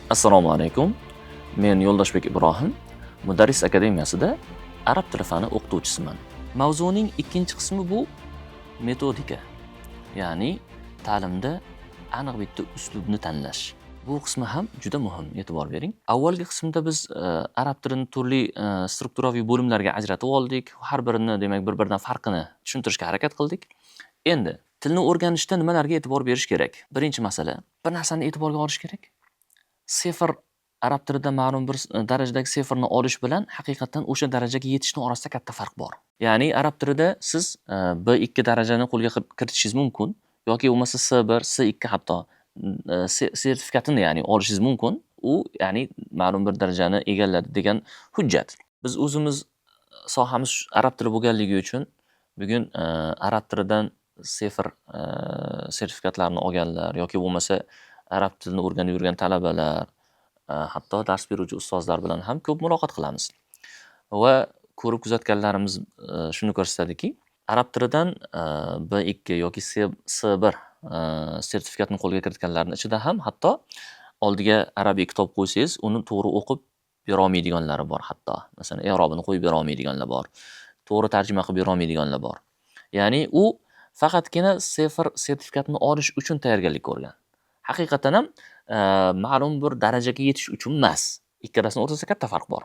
Assalomu alaykum. Men Yo'ldoshbek Ibrohim, Mudarris akademiyasida arab tili fani o'qituvchisiman. Mavzuning ikkinchi qismi bu metodika. Ya'ni ta'limda aniq bitta uslubni tanlash. Bu qismi ham juda muhim, e'tibor bering. Avvalgi qismda biz arab tilini turli strukturaviy bo'limlarga ajratib oldik. Har birini, demak, bir-biridan farqini tushuntirishga harakat qildik. Endi tilni o'rganishda nimalarga e'tibor berish kerak? Birinchi masala, bir narsani e'tiborga olish kerak. Sefr arab tilida ma'lum bir darajadagi sefrni olish bilan haqiqatdan o'sha darajaga yetishni orasida katta farq bor. Ya'ni arab tilida siz B2 darajani qo'lga kiritishingiz mumkin yoki bo'lmasa C1, C2 hatto sertifikatini, ya'ni olishingiz mumkin. U, ya'ni ma'lum bir darajani egalladi degan hujjat. Biz o'zimiz sohamiz arab tili bo'lganligi uchun bugun arab tilidan sefr sertifikatlarni olganlar yoki bo'lmasa arab tilini o'rganib yurgan talabalar, hatto dars beruvchi ustozlar bilan ham ko'p muloqot qilamiz. Va ko'rib kuzatganlarimiz shuni ko'rsatadiki, arab tilidan B2 yoki C1 sertifikatni qo'lga kiritganlarning ichida ham hatto oldiga arabiy kitob qo'ysangiz, uni to'g'ri o'qib bera olmaydiganlari bor hatto. Masalan, i'robini qo'yib bera olmaydiganlar bor. To'g'ri tarjima qilib bera olmaydiganlar bor. Ya'ni u faqatgina sefr sertifikatini olish uchun tayyorgarlik ko'rgan. Haqiqatan ham ma'lum bir darajaga yetish uchun emas. Ikkalasining o'rtasida katta farq bor.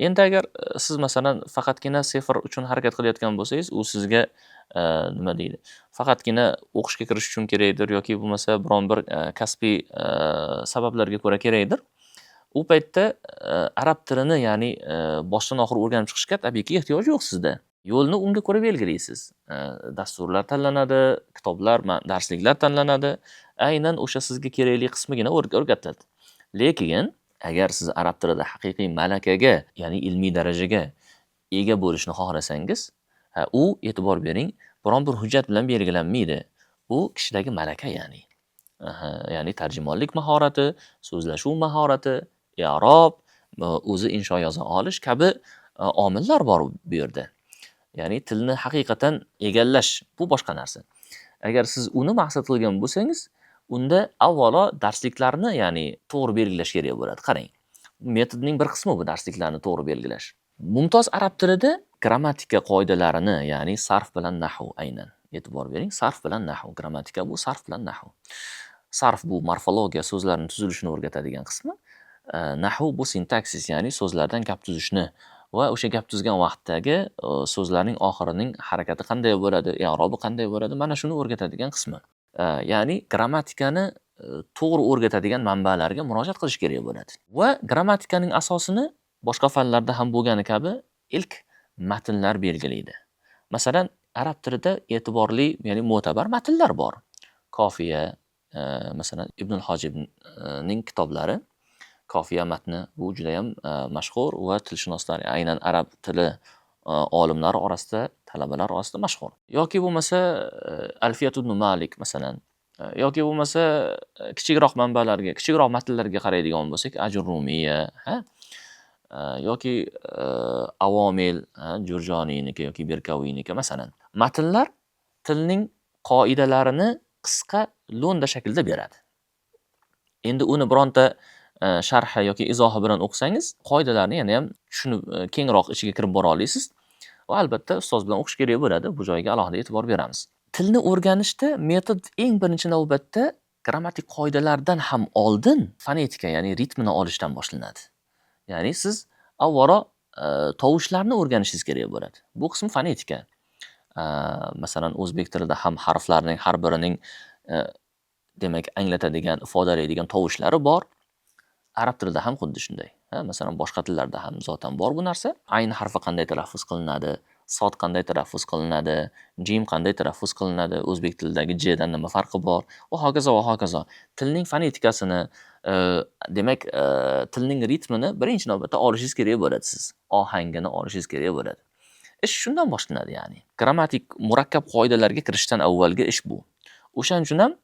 Endi agar siz, masalan, faqatgina sefr uchun harakat qilayotgan bo'lsangiz, u sizga nima deydi, faqatgina o'qishga kirish uchun kerakdir yoki bo'lmasa biron bir kasbiy sabablarga ko'ra kerakdir. U paytda arab tilini, ya'ni boshdan oxir o'rganib chiqishga tabiiyki ehtiyoj yo'q sizda. Yo'lni unga ko'ra belgilaysiz. Dasturlar tanlanadi, kitoblar, darsliklar tanlanadi. Aynan o'sha sizga kerakli qismigina o'rgatiladi. Lekin agar siz arab tilida haqiqiy malakaga, ya'ni ilmiy darajaga ega bo'lishni xohlasangiz, ha, u, e'tibor bering, biron bir hujjat bilan belgilanmaydi. U kishidagi malaka, ya'ni. Aha, ya'ni tarjimonlik mahorati, so'zlashuv mahorati, i'rob, o'zi insho yoza olish kabi omillar bor bu yerda. Ya'ni tilni haqiqatan egallash bu boshqa narsa. Agar siz uni maqsad qilgan bo'lsangiz, unda avvalo darsliklarni, ya'ni to'g'ri belgilash kerak bo'ladi. Qarang, metodning bir qismi bu darsliklarni to'g'ri belgilash. Mumtoz arab tilida grammatika qoidalarini, ya'ni sarf bilan nahv aynan. E'tibor bering, sarf bilan nahv. Grammatika bu sarf bilan nahv. Sarf bu morfologiya, so'zlarning tuzilishini o'rgatadigan qismi. Nahv bu sintaksis, ya'ni so'zlardan gap tuzishni va o'sha gap tuzgan vaqtdagi so'zlarning oxirining harakati qanday bo'ladi, i'robi qanday bo'ladi, mana shuni o'rgatadigan qismi. Ya'ni grammatikani to'g'ri o'rgatadigan manbalarga murojaat qilish kerak bo'ladi. Va grammatikaning asosini boshqa fanlarda ham bo'lgani kabi ilk matnlar belgilaydi. Masalan, arab tilida e'tiborli, ya'ni mo'tabar matnlar bor. Kofiya, masalan, Ibn Hojibning kitoblari, Kofiya matni bu juda ham mashhur va tilshunoslar, aynan arab tili olimlari orasida, talabalar orasida mashhur. Yoki bo'lmasa Alfiyat ibn Malik, masalan, yoki bo'lmasa kichikroq manbalarga, kichikroq matnlarga qaraydigan bo'lsak, Ajur Rumiya, ha? Yoki Avomil, Jurjoniyniki yoki Berkaviyniki, masalan. Matnlar tilning qoidalarini qisqa lo'nda shaklda beradi. Endi uni bironta sharhi yoki izohi bilan o'qisangiz, qoidalarni yana ham tushunib, kengroq ichiga kirib bora olasiz. Va albatta ustoz bilan o'qish kerak bo'ladi. Bu joyga alohida e'tibor beramiz. Tilni o'rganishda metod eng birinchi navbatda grammatik qoidalardan ham oldin fonetika, ya'ni ritmini olishdan boshlanadi. Ya'ni siz avvalo tovushlarni o'rganishingiz kerak bo'ladi. Bu qism fonetika. Masalan, o'zbek tilida ham harflarning har birining demak, anglatadigan, ifodalaydigan tovushlari bor. Arab tilida ham xuddi shunday. Ha, masalan, boshqa tillarda ham zotan bor bu narsa. Ayn harfi qanday talaffuz qilinadi, sod qanday talaffuz qilinadi, jim qanday talaffuz qilinadi, o'zbek tilidagi j dan nima farqi bor va hokazo va hokazo. Tilning fonetikasini, demak, tilning ritmini birinchi navbatda olishingiz kerak bo'ladi siz. Ohangini olishingiz kerak bo'ladi. Ish shundan boshlanadi, ya'ni. Grammatik murakkab qoidalarga kirishdan avvalgi ish bu. O'shaning uchun ham,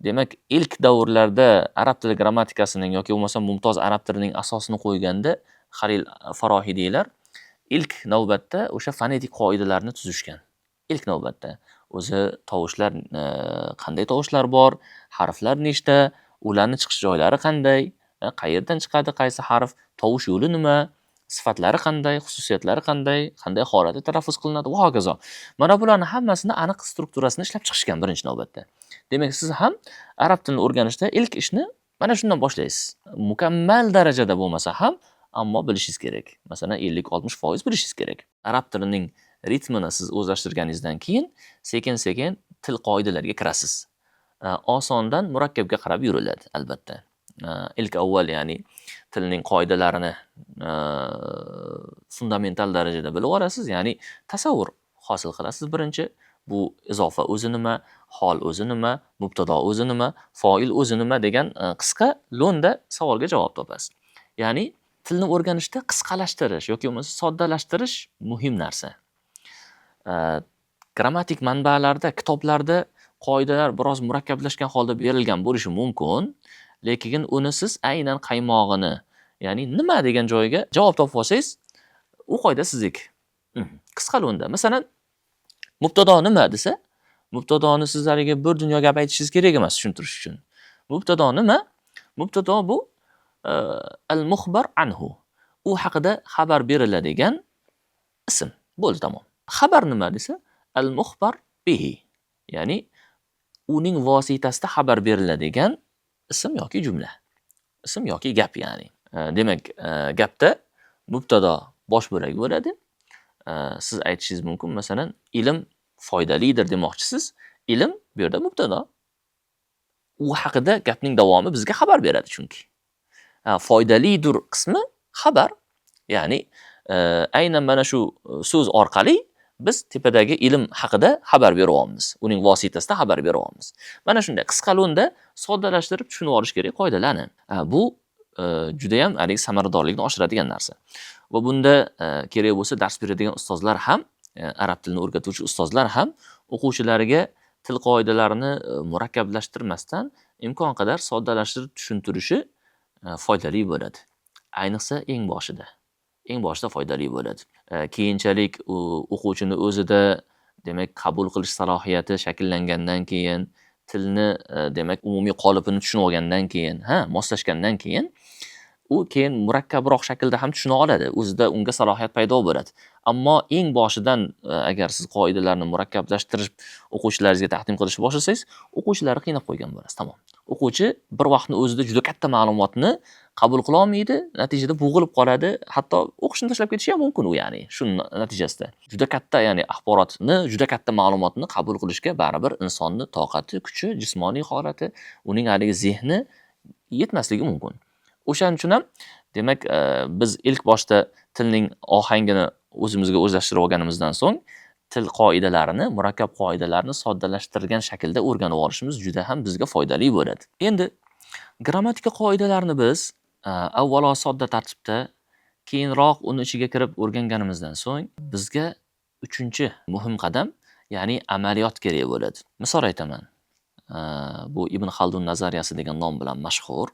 demak, ilk davrlarda arab tili grammatikasining yoki bo'lmasa mumtoz arab tilining asosini qo'yganda Halil Farohidiylar ilk navbatda o'sha fonetik qoidalarni tuzishgan. Ilk navbatda o'zi tovushlar, qanday tovushlar bor, harflar nechta, ularni chiqish joylari qanday. Qayerdan chiqadi, qaysi harf, tovush yo'li nima, sifatlari qanday, xususiyatlari qanday, qanday holatda talaffuz qilinadi va hokazo. Mana bularni hammasini aniq strukturasini ishlab chiqishgan birinchi navbatda. Demak, siz ham arab tilini o'rganishda ilk ishni mana shundan boshlaysiz. Mukammal darajada bo'lmasa ham, ammo bilishingiz kerak. Masalan, 50-60% bilishingiz kerak. Arab tilining ritmini siz o'zlashtirganingizdan keyin sekin-sekin til qoidalariga kirasiz. Osondan murakkabga qarab yuriladi albatta. Ilk avval, ya'ni tilning qoidalarini fundamental darajada bilib olasiz, ya'ni tasavvur hosil qilasiz birinchi. Bu izofa o'zi nima, hol o'zi nima, mubtado o'zi nima, foil o'zi nima degan qisqa lo'nda savolga javob topasiz. Ya'ni tilni o'rganishda qisqalashtirish yoki bo'lmasa soddalashtirish muhim narsa. Grammatik manbalarda, kitoblarda qoidalar biroz murakkablashgan holda berilgan bo'lishi mumkin, lekin uni siz aynan qaymog'ini, ya'ni nima degan joyiga javob topib olsangiz, u qoida sizniki. Qisqa lo'nda. Masalan, mubtado nima desa, mubtadoni sizlarga bir dunyo gap aytishingiz kerak emas tushuntirish uchun. Mubtado nima? Mubtado bu al-muxbar anhu. U haqida xabar beriladigan ism. Bo'ldi, tamom. Xabar nima desa, al-muxbar bihi. Ya'ni uning vositasida xabar beriladigan ism yoki jumla. Ism yoki gap ya'ni. Demak, gapda mubtado bosh bo'lak bo'ladi. Siz aytishingiz mumkin, masalan, ilm foydalidir demoqchisiz. Ilm bu yerda mubtado. U haqida gapning davomi bizga xabar beradi chunki. Foydalidir qismi xabar. Ya'ni aynan mana shu so'z orqali biz tepadagi ilm haqida xabar beryapmiz. Uning vositasida xabar beryapmiz. Mana shunday qisqa lo'nda soddalashtirib tushunib olish kerak qoidalarni. Bu juda ham haligi samaradorlikni oshiradigan narsa. Va bunda kerak bo'lsa dars beradigan ustozlar ham, arab tilini o'rgatuvchi ustozlar ham o'quvchilariga til qoidalarini murakkablashtirmasdan imkon qadar soddalashtirib tushuntirishi foydali bo'ladi. Ayniqsa eng boshida. Eng boshida foydali bo'ladi. Keyinchalik u o'quvchini o'zida, demak, qabul qilish salohiyati shakllangandan keyin, tilni demak, umumiy qolipini tushunib olgandan keyin, ha, moslashgandan keyin u keyin murakkabroq shaklda ham tushuna oladi. O'zida unga salohiyat paydo bo'ladi. Ammo eng boshidan agar siz qoidalarni murakkablashtirib o'quvchilaringizga taqdim qilishni boshlasangiz, o'quvchilarni qiynab qo'ygan bo'lasiz, tamom. O'quvchi bir vaqtni o'zida juda katta ma'lumotni qabul qila olmaydi, natijada bo'g'ilib qoladi, hatto o'qishni tashlab ketishi ham mumkin u, ya'ni shuni natijasida. Juda katta, ya'ni axborotni, juda katta ma'lumotni qabul qilishga baribir insonni toqati, kuchi, jismoniy holati, uning haligi zehni yetmasligi mumkin. O'shaning uchun ham, demak, biz ilk boshda tilning ohangini o'zimizga o'zlashtirib olganimizdan so'ng til qoidalarini, murakkab qoidalarni soddalashtirilgan shaklda o'rganib olishimiz juda ham bizga foydali bo'ladi. Endi grammatika qoidalarini biz avvalo sodda tartibda, keyinroq uni ichiga kirib o'rganganimizdan so'ng bizga uchinchi muhim qadam, ya'ni amaliyot kerak bo'ladi. Misol aytaman. Bu Ibn Xaldun nazariyasi degan nom bilan mashhur.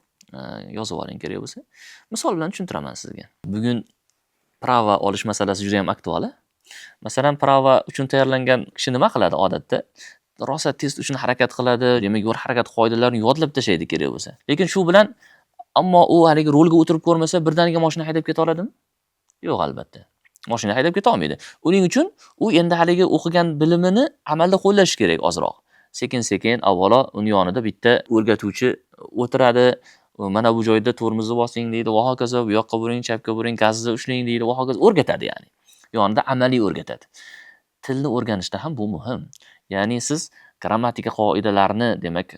Yozib oling kerak bo'lsa. Misol bilan tushuntiraman sizga. Bugun права olish masalasi juda ham aktual. Masalan, права uchun tayyorlangan kishi nima qiladi odatda? Rosa test uchun harakat qiladi, demak, yo'l harakati qoidalarini yodlab tashlaydi kerak bo'lsa. Lekin shu bilan, ammo u haligi rulga o'tirib ko'rmasa, birdaniga mashina haydab keta oladimi? Yo'q, albatta. Mashina haydab keta olmaydi. Uning uchun u endi haligi o'qigan bilimini amalda qo'llashi kerak ozroq. Sekin-sekin avvalo uni yonida bitta o'rgatuvchi o'tiradi. Mana bu joyda tormozni bosing deydi va hokazo, bu yoqqa buring, chapga buring, gazni ushlang deydi va hokazo o'rgatadi ya'ni. Yonida amaliy o'rgatadi. Tilni o'rganishda ham bu muhim. Ya'ni siz grammatika qoidalarini, demak,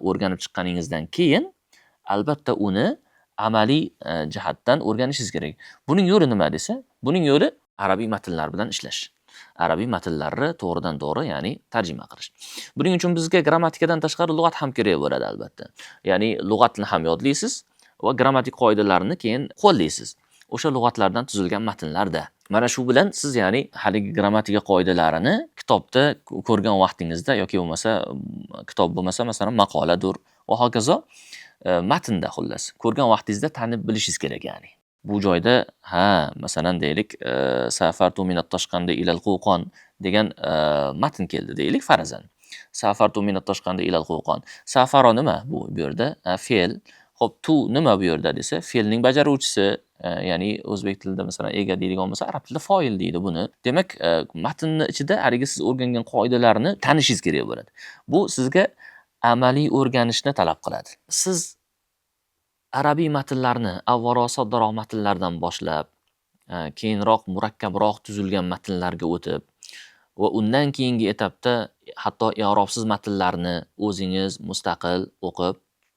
o'rganib chiqqaningizdan keyin albatta uni amaliy jihatdan o'rganishingiz kerak. Buning yo'li nima desa, buning yo'li arabiy matnlar bilan ishlash. Arabiy matnlarni to'g'ridan to'g'ri, ya'ni tarjima qilish. Buning uchun bizga grammatikadan tashqari lug'at ham kerak bo'ladi albatta. Ya'ni lug'atni ham yodlaysiz va grammatik qoidalarni keyin qo'llaysiz. O'sha lug'atlardan tuzilgan matnlarda. Mana shu bilan siz, ya'ni haligi grammatika qoidalarini kitobda ko'rgan vaqtingizda yoki bo'lmasa kitob bo'lmasa, masalan, maqoladir va hokazo, matnda xullas ko'rgan vaqtingizda tanib bilishingiz kerak ya'ni. Bu joyda, ha, masalan, deylik, safartu minat Toshqandi ilal Qo'qon degan matn keldi deylik farazan. Safartu minat Toshqandi ilal Qo'qon. Safaro nima bu yerda? Fe'l. Xo'p, to nima bu yerda desa, fe'lning bajaruvchisi, ya'ni o'zbek tilida masalan ega deydigan bo'lsa, arab tilida foil deydi buni. Demak, matnni ichida haligi siz o'rgangan qoidalarni tanishingiz kerak bo'ladi. Bu sizga amaliy o'rganishni talab qiladi. Siz arabiy matnlarni avvalroq soddaroq matnlardan boshlab, keyinroq murakkabroq tuzilgan matnlarga o'tib va undan keyingi etapda hatto i'robsiz matnlarni o'zingiz mustaqil o'qib,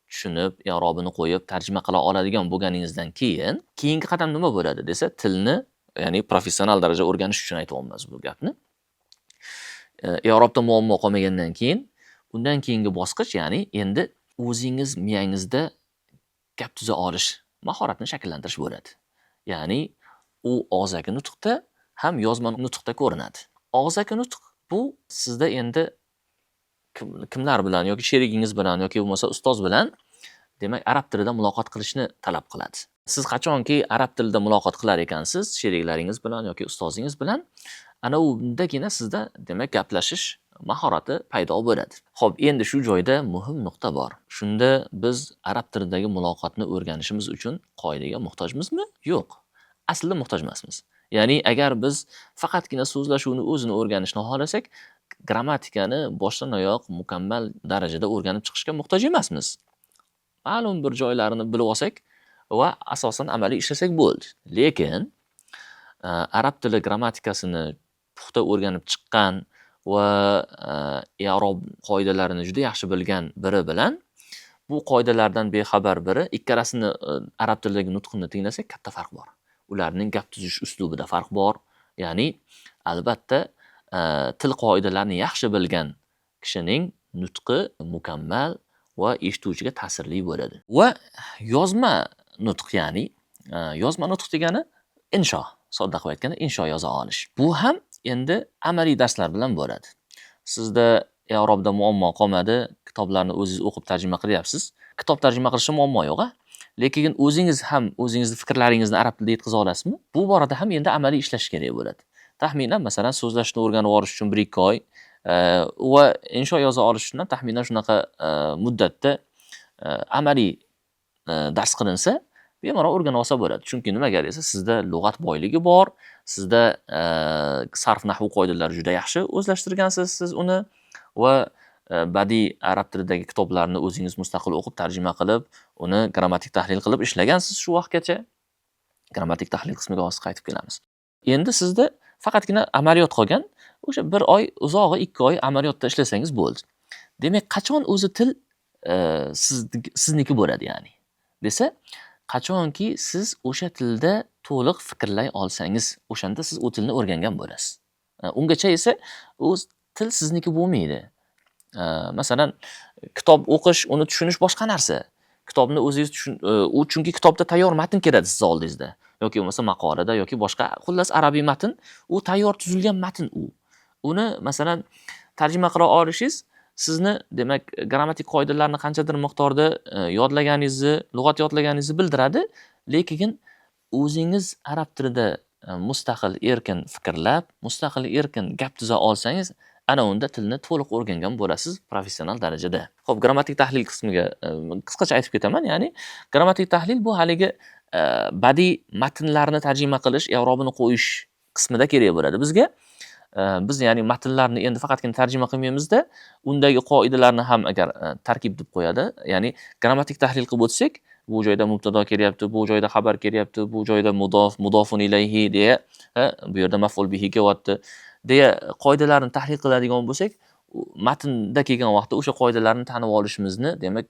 tushunib, i'robini qo'yib tarjima qila oladigan bo'lganingizdan keyin, keyingi qadam nima bo'ladi desa, tilni, ya'ni professional darajada o'rganish uchun aytyapmiz bu gapni. I'robda muammo qolmagandan keyin, undan keyingi bosqich, ya'ni endi o'zingiz miyangizda gap tuza olish mahoratini shakllantirish bo'ladi. Ya'ni u og'zaki nutqda ham yozma nutqda ko'rinadi. Og'zaki nutq bu sizda endi kimlar bilan yoki sherigingiz bilan yoki bo'lmasa ustoz bilan, demak, arab tilida muloqot qilishni talab qiladi. Siz qachonki arab tilida muloqot qilar ekansiz sheriklaringiz bilan yoki ustozingiz bilan, ana undagina sizda, demak, gaplashish mahorati paydo bo'ladi. Xo'p, endi shu joyda muhim nuqta bor. Shunda biz arab tilidagi muloqotni o'rganishimiz uchun qoidaga muhtojmizmi? Yo'q. Aslida muhtoj emasmiz. Ya'ni agar biz faqatgina so'zlashuvni o'zini o'rganishni xohlasak, grammatikani boshdan oyoq mukammal darajada o'rganib chiqishga muhtoj emasmiz. Ma'lum bir joylarini bilib olsak va asosan amaliy ishlasak bo'ldi. Lekin arab tili grammatikasini puxta o'rganib chiqqan va i'rob qoidalarini juda yaxshi bilgan biri bilan bu qoidalardan bexabar biri ikkalasini arab tilidagi nutqini tinglasak, katta farq bor. Ularning gap tuzish uslubida farq bor. Ya'ni albatta til qoidalarini yaxshi bilgan kishining nutqi mukammal va eshituvchiga ta'sirli bo'ladi. Va yozma nutq, ya'ni yozma nutq degani insho, sodda qilib aytganda insho yoza olish. Bu ham endi amaliy darslar bilan bo'ladi. Sizda i'robda muammo qolmadi, kitoblarni o'zingiz o'qib tarjima qilyapsiz. Kitob tarjima qilishda muammo yo'q, a? Lekin o'zingiz ham o'zingizni fikrlaringizni arab tilida yetkaza olasizmi? Bu borada ham endi amaliy ishlash kerak bo'ladi. Taxminan, masalan, so'zlashni o'rganib olish uchun 1-2 oy va insho yoza olish uchun ham taxminan shunaqa muddatda amaliy dars qilinsa, bemalol o'rganib olsa bo'ladi. Chunki nimaga desa, sizda lug'at boyligi bor, sizda sarf nahv qoidalari juda yaxshi o'zlashtirgansiz siz uni va badiiy arab tilidagi kitoblarni o'zingiz mustaqil o'qib, tarjima qilib, uni grammatik tahlil qilib ishlagansiz shu vaqtgacha. Grammatik tahlil qismiga hozir qaytib kelamiz. Endi sizda faqatgina amaliyot qolgan. O'sha 1 oy, uzog'i 2 oy amaliyotda ishlasangiz bo'ldi. Demak, qachon o'zi til sizniki bo'ladi ya'ni desa, qachonki siz o'sha tilda to'liq fikrlay olsangiz, o'shanda siz u tilni o'rgangan bo'lasiz. Ungacha esa u til sizniki bo'lmaydi. Masalan, kitob o'qish, uni tushunish boshqa narsa. Kitobni o'zingiz tushun, u chunki kitobda tayyor matn keladi siz oldingizda yoki bo'lmasa maqolada yoki boshqa, xullas, arabiy matn, u tayyor tuzilgan matn u. Uni masalan tarjima qila olishingiz sizni, demak, grammatik qoidalarni qanchadir miqdorda yodlaganingizni, lug'at yodlaganingizni bildiradi, lekin o'zingiz arab tilida mustaqil erkin fikrlab, mustaqil erkin gap tuza olsangiz, ana unda tilni to'liq o'rgangan bo'lasiz professional darajada. Xo'p, grammatik tahlil qismiga qisqacha aytib ketaman, ya'ni grammatik tahlil bu haligi badiiy matnlarni tarjima qilish, i'robini qo'yish qismida kerak bo'ladi bizga. Biz ya'ni matnlarni endi faqatgina tarjima qilmaymizda, undagi qoidalarni ham agar tarkib deb qo'yadi, ya'ni grammatik tahlil qilib o'tsak, bu joyda mubtado kelyapti, bu joyda xabar kelyapti, bu joyda mudof, mudofun ilayhi deya, bu yerda maf'ul bihi kelyapti deya qoidalarni tahlil qiladigan bo'lsak, matnda kelgan vaqtda o'sha qoidalarni tanib olishimizni, demak,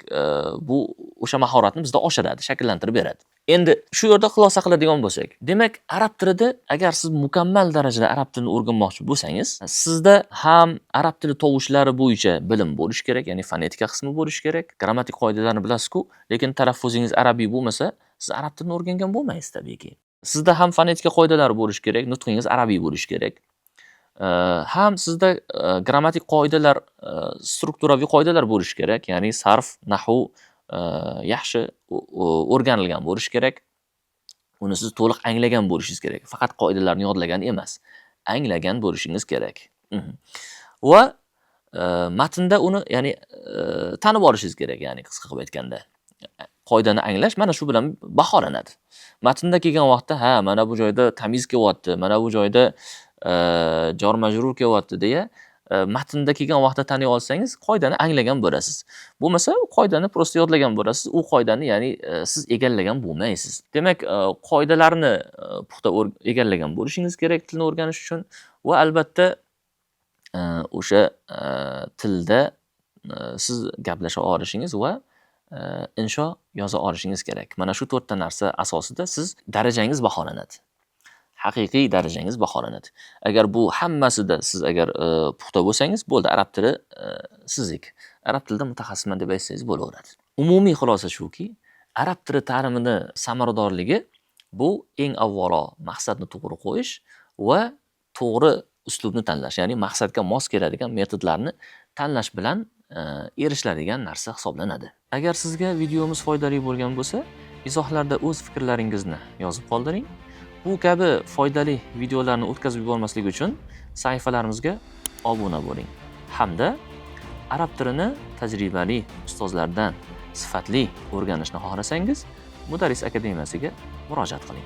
bu o'sha mahoratni bizda oshiradi, shakllantirib beradi. Endi shu yerda xulosa qiladigan bo'lsak, demak, arab tilida agar siz mukammal darajada arab tilini o'rganmoqchi bo'lsangiz, sizda ham arab tili tovushlari bo'yicha bilim bo'lishi kerak, ya'ni fonetika qismi bo'lishi kerak. Grammatik qoidalarni bilasiz-ku, lekin talaffuzingiz arabiy bo'lmasa, siz arab tilini o'rgangan bo'lmaysiz tabiiyki. Sizda ham fonetika qoidalari bo'lishi kerak, nutqingiz arabiy bo'lishi kerak. Ham sizda grammatik qoidalar, strukturaviy qoidalar bo'lishi kerak, ya'ni sarf, nahv yaxshi o'rganilgan bo'lishi kerak. Uni siz to'liq anglagan bo'lishingiz kerak. Faqat qoidalarni yodlagan emas, anglagan bo'lishingiz kerak. Va matnda uni, ya'ni tanib olishingiz kerak, ya'ni qisqa qilib aytganda. Qoidani anglash mana shu bilan baholanadi. Matnda kelgan vaqtda, ha, mana bu joyda tamyiz kelyapti, mana bu joyda jor majrur kelyapti deya matnda kelgan vaqtda taniy olsangiz, qoidani anglagan bo'lasiz. Bo'lmasa, u qoidani просто yodlagan bo'lasiz. U qoidani, ya'ni siz egallagan bo'lmaysiz. Demak, qoidalarni puxta egallagan bo'lishingiz kerak tilni o'rganish uchun va albatta o'sha tilda siz gaplasha olishingiz va insho yoza olishingiz kerak. Mana shu to'rtta narsa asosida siz darajangiz baholanadi. Haqiqiy darajangiz baholanadi. Agar bu hammasida siz agar puxta bo'lsangiz, bo'ldi, arab tili sizniki. Arab tilida mutaxassisman deb aytsangiz bo'laveradi. Umumiy xulosa shuki, arab tili ta'limini samaradorligi bu eng avvalo maqsadni to'g'ri qo'yish va to'g'ri uslubni tanlash, ya'ni maqsadga mos keladigan metodlarni tanlash bilan erishiladigan narsa hisoblanadi. Agar sizga videomiz foydali bo'lgan bo'lsa, izohlarda o'z fikrlaringizni yozib qoldiring. Bu kabi foydali videolarni o'tkazib yubormaslik uchun sahifalarimizga obuna bo'ling hamda arab tilini tajribali ustozlardan sifatli o'rganishni xohlasangiz, Mudarris akademiyasiga murojaat qiling.